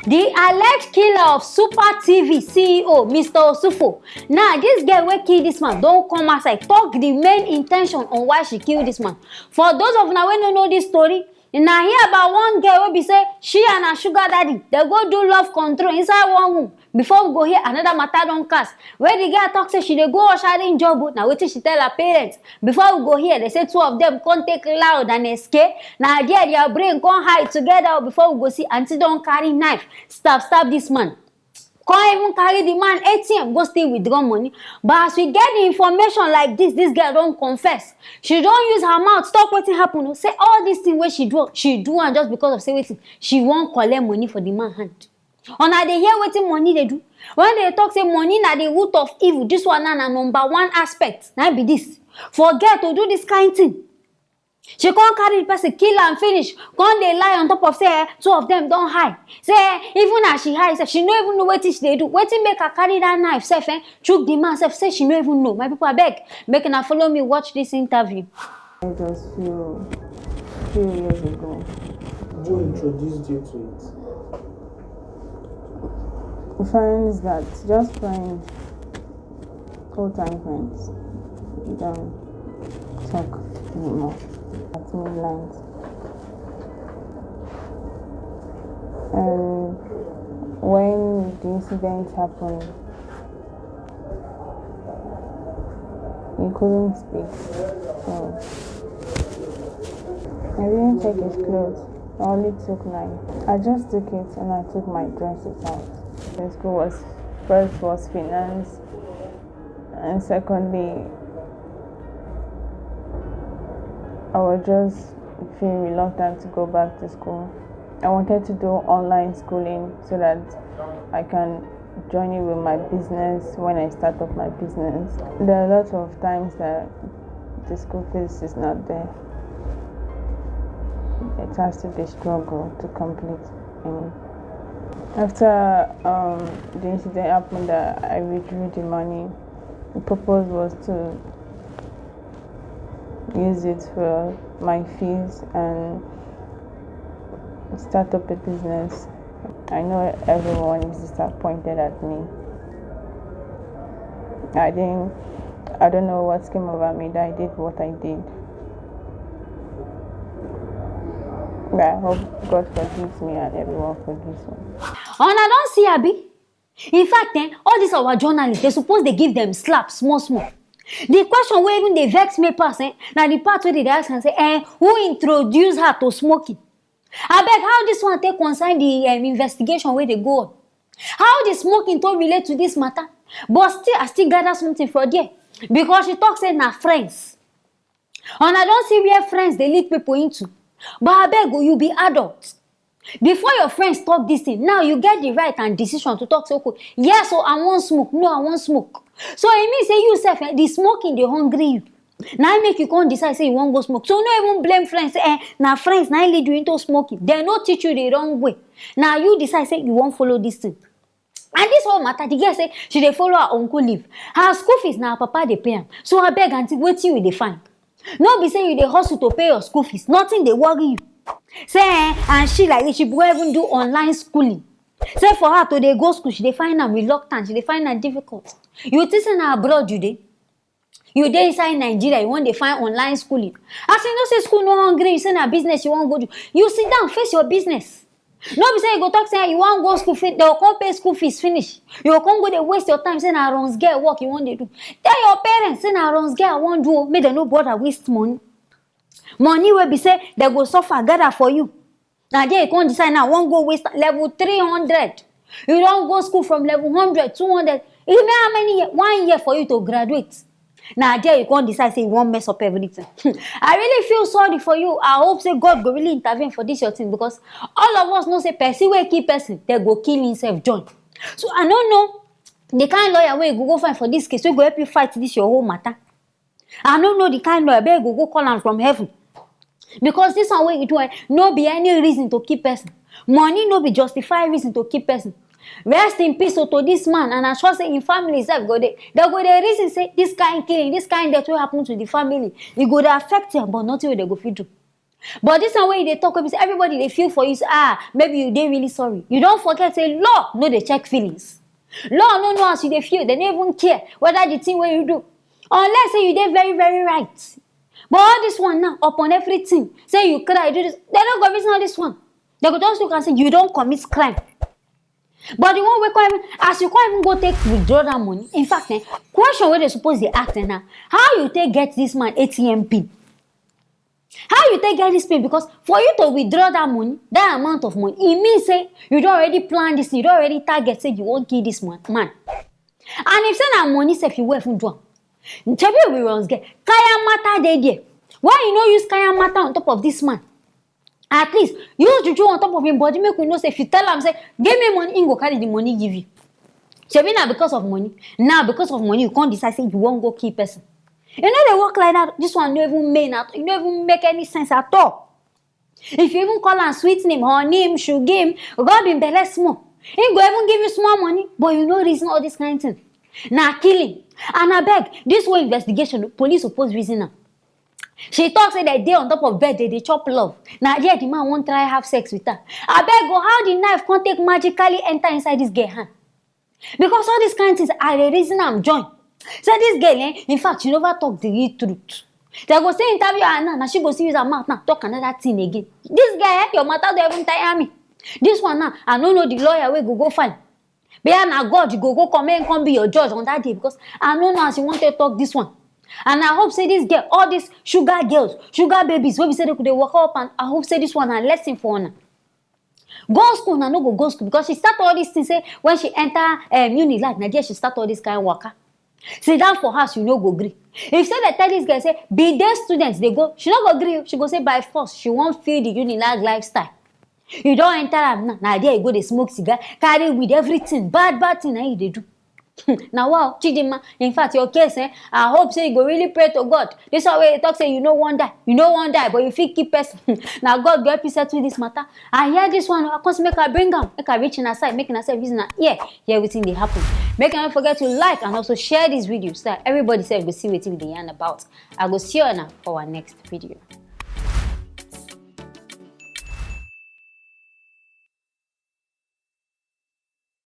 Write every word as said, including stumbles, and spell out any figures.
The alleged killer of Super T V C E O, Mister Osufo. Now, this girl wey kill this man don come outside talk the main intention on why she kill this man. For those of una wey no know this story, una hear about one girl wey be say she and her sugar daddy dey go do love control inside one room. Before we go hear, another matter don cast, wey the girl talk say she dey go ushering job o. Na wetin she tell her parents. Before we go hear, they say two of them come take loud and escape. Na there their brain come hide together o. Before we go see, aunty don carry knife, stab stab this man. Come even carry the man A T M go still withdraw money. But as we get the information like this, this girl don confess. She don use her mouth talk wetin happen o. Say all this thing wey she do, she do am just because of say wetin, she wan collect money for the man hand. Una dey hear wetin money dey do? When they talk say money na the root of evil, this one na, na number one aspect. Na be this. For girl to do this kind thing, she come carry the person, kill am finish, come dey lie on top of say, eh, two of them don hide. Say, eh, even as she hide sef, she no even know wetin she dey do. Wetin make her carry that knife sef, eh, chook the man sef, say she no even know. My people, abeg, make una follow me watch this interview. I just feel few years ago. Do you introduce you to it? Friends that, just friends, old time friends. We don't talk anymore. At midnight. And when the incident happened, he couldn't speak. So I didn't take his clothes. I only took mine. I just took it and I took my dresses out. The school was, first was finance, and secondly, I was just feeling reluctant to go back to school. I wanted to do online schooling so that I can join it with my business when I start up my business. There are a lot of times that the school fees is not there. It has to be struggle to complete. And after, um, the incident happened, that I withdrew the money. The purpose was to use it for my fees and start up a business. I know everyone is disappointed at me. I didn't, I don't know what came over me that I did what I did. But I hope God forgives me and everyone forgives me. Una don see, abi? In fact, eh, all these our journalists, they suppose dey give them slap small small. The question wey even dey vex me pass, eh, na the part wey they dey ask am say, eh, who introduce her to smoking? Abeg, how this one take concern the, um, investigation wey dey go on? How the smoking to relate to this matter? But still, I still gather something for there, because she talk say na friends. Una don see where friends dey lead people into? But abeg o, you be adult. Before your friends talk this thing, now you get the right and decision to talk say, okay, yes o, I wan smoke, no, I wan smoke. So e mean say you sef, eh, the smoking dey hungry you. Na im make you come decide say you wan go smoke. So no even blame friends say, eh, na friends na im lead you into smoking. Dem no teach you the wrong way. Na you decide say you wan follow this thing. And this whole matter, the girl say she dey follow her uncle live. Her school fees na her papa dey pay am. So abeg, aunty, wetin you dey find? No be say you dey hustle to pay your school fees, nothing dey worry you. Say, eh, and she like this, she go even do online schooling. Say for her to dey go school, she dey find am reluctant, she dey find am difficult. You think say na abroad you dey? You dey inside Nigeria, you wan dey find online schooling. As you know say school no hungry, you say na business you wan go do. You sit down, face your business. No be say you go talk say you wan go school, fit, they go come pay school fees finish. You go come go dey waste your time, say na runs girl work you wan dey do. Tell your parents say na runs girl I wan do o, make dem no bother waste money. Money wey be say dem go suffer gather for you. Na there you come decide now, wan go waste level three hundred. You don go school from level hundred, two hundred. E remain how many year? One year for you to graduate. Na there you come decide say you wan mess up everything. I really feel sorry for you. I hope say God go really intervene for this your thing, because all of us know say person wey kill person, dem go kill himself join. So I no know the kind lawyer wey you go go find for this case wey go help you fight this your whole matter. I no know the kind lawyer wey go go call am from heaven. Because this one wey you do, eh, no be any reason to kill person. Money no be justify reason to kill person. Rest in peace o to this man, and I sure say im family sef go dey, dem go dey reason say this kind killing, this kind death wey happen to the family, e go dey affect dem, but nothing wey dem go fit do. But this one wey you dey talk, wey be say everybody dey feel for you, say, ah, maybe you dey really sorry. You don forget say law no dey check feelings. Law no know as you dey feel. Dem no even care whether the thing wey you do, unless say you dey very, very right. But all this one now, upon everything, say you cry, you do this, dem no go reason all this one. Dem go just look and say you don commit crime. But the one wey come even, as you come even go take withdraw that money, in fact, eh, question wey dem suppose dey ask, eh, na how you take get this man A T M pin? How you take get this pin? Because for you to withdraw that money, that amount of money, e mean say you don already plan this thing, you don already target say you wan kill this man. Man. And if say na money sef you wan even do am, shebi we once get kaya matter dey there. Why you no use kaya matter on top of this man? At least use juju on top of him body, make we know say if you tell am say, give me money, he go carry the money give you. Shebi na because of money? Now because of money you come decide say you wan go kill person. E no dey work like that. This one no even mean at, e no even make any sense at all. If you even call am sweet name, honey him, sugar him, rub him belle small, he go even give you small money, but you no reason all this kind thing. Na killing. And abeg, this whole investigation, police suppose reason am. She talk say dem dey on top of bed, dem dey chop love. Na there the man wan try have sex with her. Abeg o, how the knife come take magically enter inside this girl hand? Because all these kind things, I dey reason am join. Say this girl, eh, in fact, she never talk the real truth. Dem go still interview her now, na she go still use her mouth now talk another thing again. This girl, eh, your matter don even tire me. This one now, I no know the lawyer wey go go find. But yeah, na God you go go come, make him come be your judge on that day, because I no know as you wan take talk this one. And I hope say this girl, all these sugar girls, sugar babies wey be say dem go dey waka up, and I hope say this one na lesson for una. Go school, una no go go school, because she start all these things say when she enter, um, Unilag, na there she start all this kind waka. Sit down for house, you no go gree. If say dem tell this girl say be day student dey go, she no go gree o. She go say by force she wan feel the Unilag lifestyle. You don enter am now, na there you go dey smoke cigar, carry weed, everything, bad bad thing na you dey do. Na wow, Chidinma, in fact, your case, eh, I hope say you go really pray to God. This one wey you talk say you no wan die, you no wan die, but you fit kill person. Na God go help you settle this matter. I hear this one, I come say make I bring am, make I reach una side, make una sef use una ear hear wetin dey happen. Make una no forget to like and also share this video so that everybody sef go see wetin we dey yarn about. I go see una for our next video.